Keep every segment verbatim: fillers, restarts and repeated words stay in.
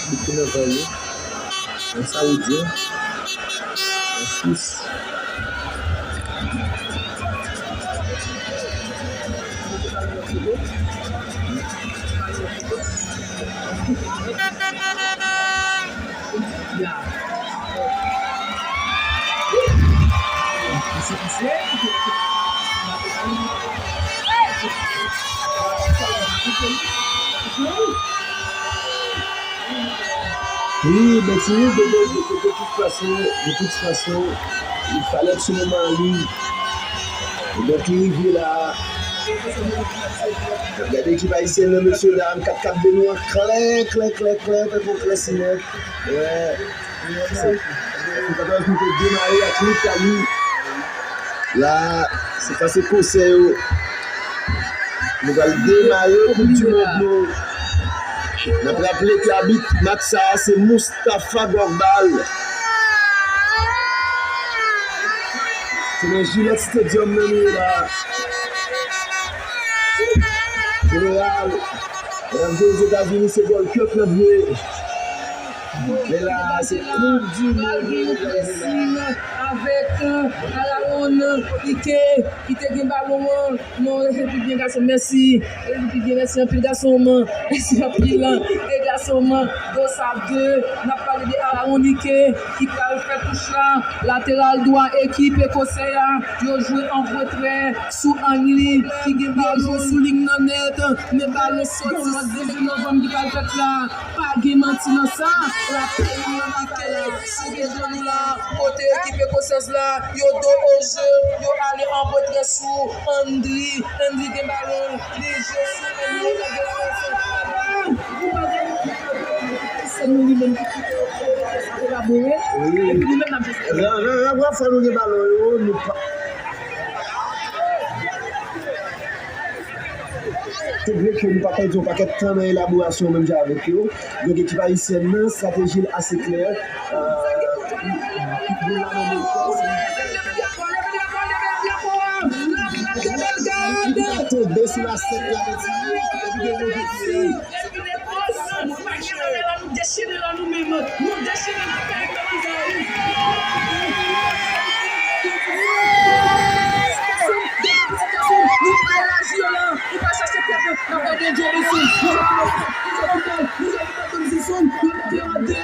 Bouki nan vann wi. Yon Saoudyen. Yon Sis. Wi, men Timoun, de, de, de, de, de tout fason, de tout fason, il fallait que ce moment arrive. Donk, li rive la. N ap gade ekip ayisyèn nan, mesye dam, kat kat de nou an klè, klè, klè, klè, tankou klè si nèt. Wè. Sèt katòz nou te demare ak Litali. La, se fas Ekosè yo. Nou pral demare Koup di Mond nou. N ap raple ke abit match sa a se Mustafa Gorbal. Se nan Gillette Stadium nan nou ye la. Jeneral, n ap jwe Ozetazini, se gòl kèk n ap jwe. Men la, se Koup di Mond nou pral jwe la. Avèk, euh, Aaron Ike, ki te gen balon an. Non, repibyen gason, mèsi. Repibyen, mèsi anpil, gason man. Mèsi anpil, e gason man. Dosav de, n ap pale de Aaron Ike, ki pral fè touch la. Lateral dwa ekip ekosè a. Yo jwe an retrè sou Henry, ki gen balon sou liy nan nèt. Men balon soti. Novanm ki pral fèt la. Pa gen manti nan sa. Rapèl nou nan match la, sou rezo nou la, kote ekip ekosèz la, yo do o je, yo ale an retrè sou Andri. Andri gen balon, li jwe sou Andri, li gen balon. Sè nou li menm ki kolabore. Wi. Epi nou menm n ap jwe. Ran, ran, ran, ran, fò nou gen balon yo, nou pa. Se vre ke nou pa pèdi yon pakèt tan nan elaborasyon menm jan avèk yo. Donk, ekip ayisyèn nan, estrateji l ase klè. Euh, li, li, li la nan men fòs. Li pa tonbe sou lasèt la, men ti, epi gen move pye. Epi Lekòs, nou pa gen valè la, nou dechire la nou menm. Nou dechire la kay Merizayi. Nou pa elaji yo la, nou pa chache tèt, n ap gade Joe Benson. Nou jwe pou Joe Benson, nou jwe pou Joe Benson, nou mete an de.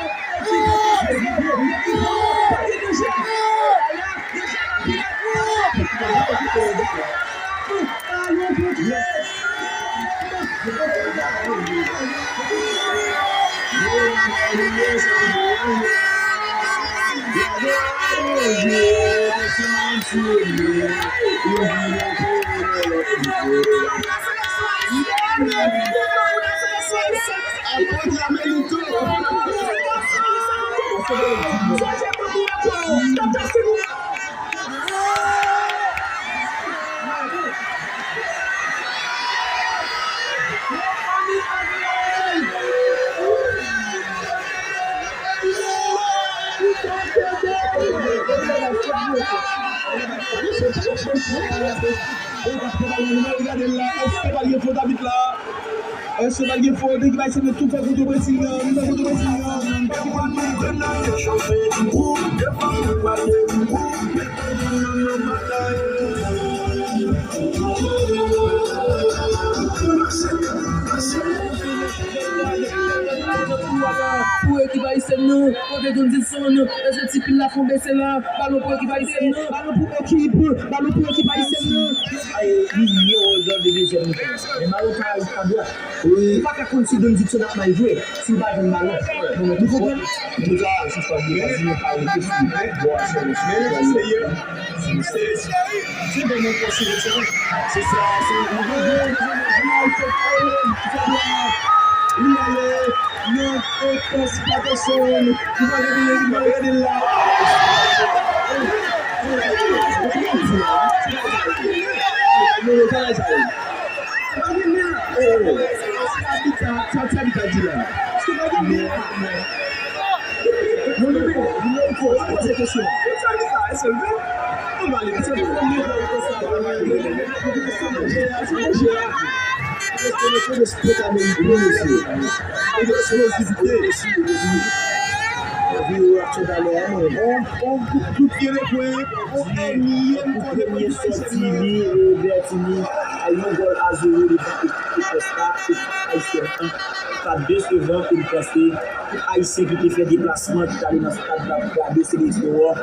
Èske pa gen fot abit la? Èske pa gen fot? Ekip ayisyen tou fè kontrepresil nan, nou fè kontrepresil nan. Pou ekip ayisyen nan, kote Johnson, e se ti pil la fon bese la, balon pou ekip ayisyen nan, balon pou ekip, balon pou ekip ayisyen nan. Li ye wòl de dezyèm mitan. Men balon pa, pa dwat. Wi. Ou pa ka konn si Don Dikson ap mal jwe, si l pa jwenn balon. Ou konprann? Antouka, sispann li, li pa rete sou bò a Chèlè. Men, se, se, se vrèman pòs seleksyon. Se sa, se, nou jwe, jwe, jwe, jwe, jwe, li ale nan pòs Patterson. Ou pa gade, ou pa gade la. Sa pa gen men la. Oh, sa abit sa, sa, sa abit sa di la. Sa pa gen men la. Non, non, non, non, non, fò, fò poze kesyon. Sa abit sa, èske l vle? Ann pale, èske l vle? Sa manje a, sa manje a. Kote kote spot ameriken, mesye. Kote eksplozivite. Anvi yo ap chante alè a, non. On, on kout, kout pye de pwen, on ènmi, on kout premye sòti li, e Bertini, a yon gòl a zewo devan ekip Efès la, ekip ayisyèn an, ki pa desevan, e m panse tout Ayisyen ki te fè deplasman, ki t ale nan stad la pou gade Cedric Dewar,